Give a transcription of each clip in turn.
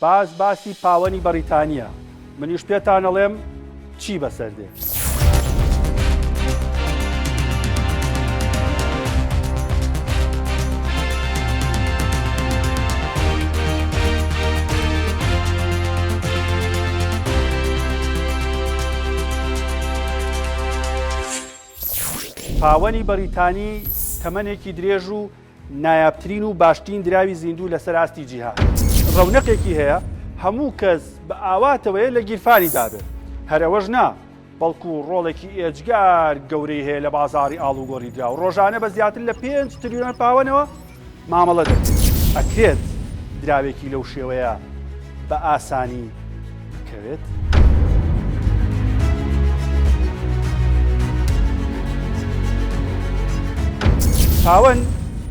باس باسی پاوەنی بەڕیتانییە، منیش پێتان ئەڵێم چی بەسەر دێ. پاوەنی بەڕیتانی تەمەنێکی درێژ و نایابترین و باشترین دراوی زیندوو لەسەر ئاستی جیهان. ڕەونەقێکی هەیە هەموو کەس بە ئاواتەوەیە لە گیرفانی دابێت، هەر ئەوەش نا، بەڵکو ڕۆڵێکی ئێجگار گەورەی هەیە لە بازاڕی ئاڵوگۆڕی دراو، ڕۆژانە بە زیاتر لە پێنج تریلیۆن پاوەنەوە مامەڵە دەکرێت. ئەکرێت دراوێکی لەو شێوەیە بە ئاسانی بکەوێت؟ پاوەن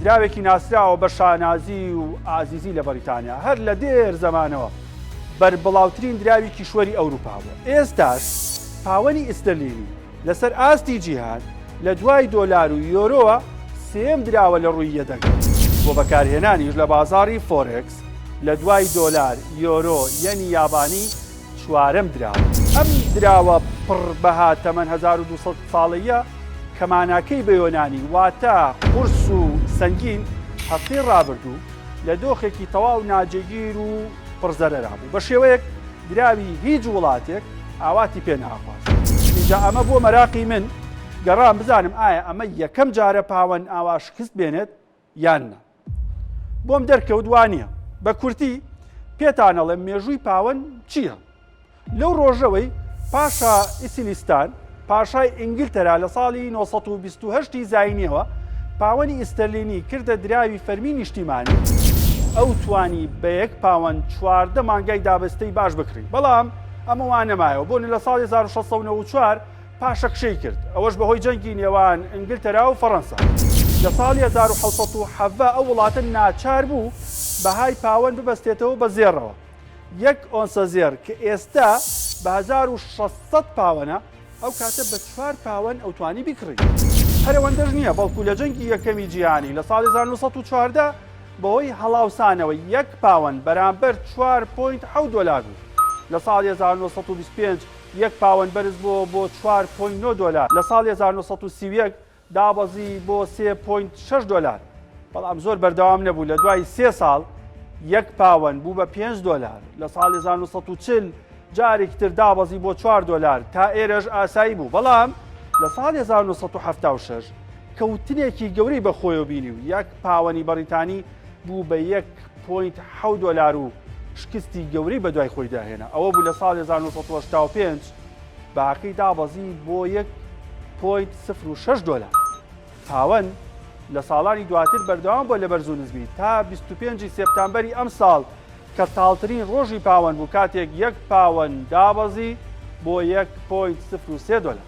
دراوێکی ناسراوە بە شانازی و ئازیزی لە بەریتانیا هەر لە دێر زەمانەوە بەربڵاوترین دراوی کیشوەری ئەوروپا بووە ئێستاش پاوەنی ئیستەرلینی لەسەر ئاستی جیهان لە دوای دۆلار و یۆرۆوە سێیەم دراوە لە ڕووی یەدەگەوە. بۆ بەکارهێنانیش لە بازاڕی فۆرێکس لە دوای دۆلار، یۆرۆ، یەنی یابانی چوارەم دراوە. ئەم دراوە پڕ بەها تەمەن 1200 ساڵەیە کە ماناکەی بە یۆنانی واتە قورس و سەنگین، هەفتەی ڕابردوو لە دۆخێکی تەواو ناجێگیر و پڕ زەرەرا بوو بە شێوەیەک دراوی هیچ وڵاتێک ئاواتی پێ ناخواست. ئینجا ئەمە بووە مەراقی من، گەڕام بزانم ئایا ئەمە یەکەم جارە پاوەن ئاوا شکست بێنێت یان نا. بۆم دەرکەوت وا نییە. بە کورتی پێتان ئەڵێم مێژووی پاوەن چییە. لەو ڕۆژەوەی پاشا ئیسیلیستان، پاشای ئینگلتەرا لە ساڵی 928 ی زاینییەوە پاوەنی ئیستەرلینی کردە دراوی فەرمی نیشتیمانی، ئەو توانی بە یەک پاوەن 14 مانگای دابەستەی باش بکڕی، بەڵام ئەمە وا نەمایەوە، بۆ لە ساڵی 1694 پاشەکشەی کرد، ئەوەش بەهۆی جەنگی نێوان ئینگلتەرا و فەڕەنسا. لە ساڵی 1717 ئەو وڵاتە ناچار بوو بەهای پاوەن ببەستێتەوە بە زێڕەوە. یەک ئۆنسە زێڕ کە ئێستا بە 1600 پاوەنە، ئەو کاتە بە چوار پاوەن ئەوتوانی بیکڕی. هەر ئەوەندەش نییە، بەڵکو لە جەنگی یەکەمی جیهانی لە ساڵی 1914 بەهۆی هەڵاوسانەوە یەک پاوەن بەرامبەر چوار point حەوت دۆلار بوو. لە ساڵی 1925 یەک پاوەن بەرز بۆوە بۆ چوار point نۆ دۆلار، لە ساڵی 1931 دابەزی بۆ سێ point شەش دۆلار، بەڵام زۆر بەردەوام نەبوو، لە دوای سێ ساڵ یەک پاوەن بوو بە پێنج دۆلار، لە ساڵی 1940 جارێکی تر دابەزی بۆ چوار دۆلار، تا ئێرەش ئاسایی بوو، بەڵام لە ساڵی 1976 کەوتنێکی گەورەی بەخۆیەوە بینی و یەک پاوەنی بەڕیتانی بوو بە یەک point حەوت دۆلار و شکستی گەورەی بەدوای خۆیدا هێنا، ئەوە بوو لە ساڵی 1985 بەهاکەی دابەزی بۆ یەک point 06 دۆلار. پاوەن لە ساڵانی دواتر بەردەوام بووە لە بەرز و نزمی تا 25 سێپتامبەری ئەمساڵ کە تاڵترین ڕۆژی پاوەن بوو کاتێک یەک پاوەن دابەزی بۆ یەک point 03 دۆلار.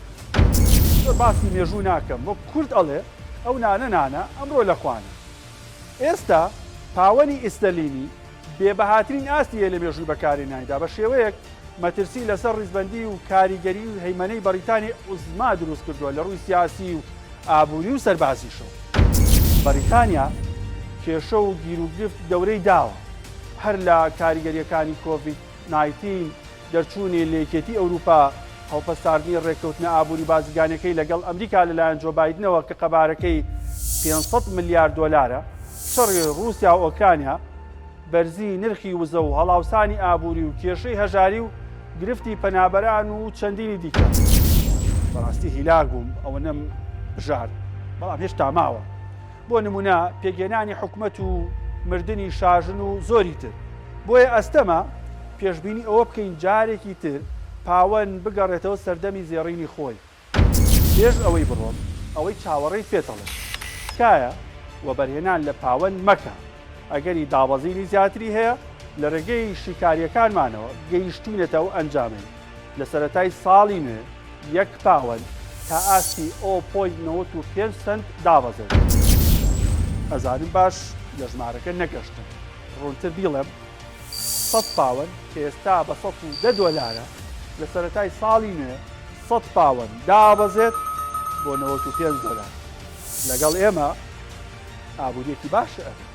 زۆر باسی مێژوو ناکەم وەک کورد ئەڵێ ئەو نانە نانە ئەمڕۆ لە خوانە. ئێستا پاوەنی ئیستەرلینی بێ بەهاترین ئاستی هەیە لە مێژووی بەکارهێنانیدا بە شێوەیەک مەترسی لەسەر ڕیزبەندی و کاریگەری و هەیمەنەی بەڕیتانی عوزما دروست کردووە لە ڕووی سیاسی و ئابووری و سەربازیشەوە. بەڕیتانیا کێشە و گیروگرفت گەورەی داوە هەر لە کاریگەرییەکانی کۆڤید nineteen، دەرچوونی لە یەکێتی ئەوروپا، هەڵپەساردنی ڕێککەوتنە ئابووری بازرگانیەکەی لەگەڵ ئەمریکا لەلایەن جۆ بایدنەوە کە قەبارەکەی 500 ملیار دۆلارە، شەڕی ڕووسیا و ئۆکرانیا، بەرزی نرخی وزە و هەڵاوسانی ئابووری و کێشەی هەژاری و گرفتی پەنابەران و چەندینی دیکە. بەڕاستی هیلاک بووم ئەوەنەم بژارد، بەڵام هێشتا ماوە. بۆ نموونە پێکهێنانی حکومەت و مردنی شاژن و زۆری تر. بۆیە ئەستەمە پێشبینی ئەوە بکەین جارێکی تر پاوەن بگەڕێتەوە سەردەمی زێڕینی خۆی. پێش ئەوەی بڕۆم ئەوەی چاوەڕێیت پێت ئەڵێم. تکایە وەبەرهێنان لە پاوەن مەکە. ئەگەری دابەزینی زیاتری هەیە، لە رێگەی شیکارییەکانمانەوە گەیشتووینەتە ئەو ئەنجامەی لە سەرەتای ساڵی نوێ یەک پاوەن تا ئاستی o point 95 سەنت دابەزێت. ئەزانم باش لە ژمارەکە نەگەشتم، ڕوونتر بیڵێم سەد پاوەن کە ئێستا بە 110 دۆلارە لە سەرەتای ساڵی نوێ 100 پاوەن دابەزێت بۆ 95 دۆلار. لەگەڵ ئێمە ئابوورییەکی باشە ئەبێت.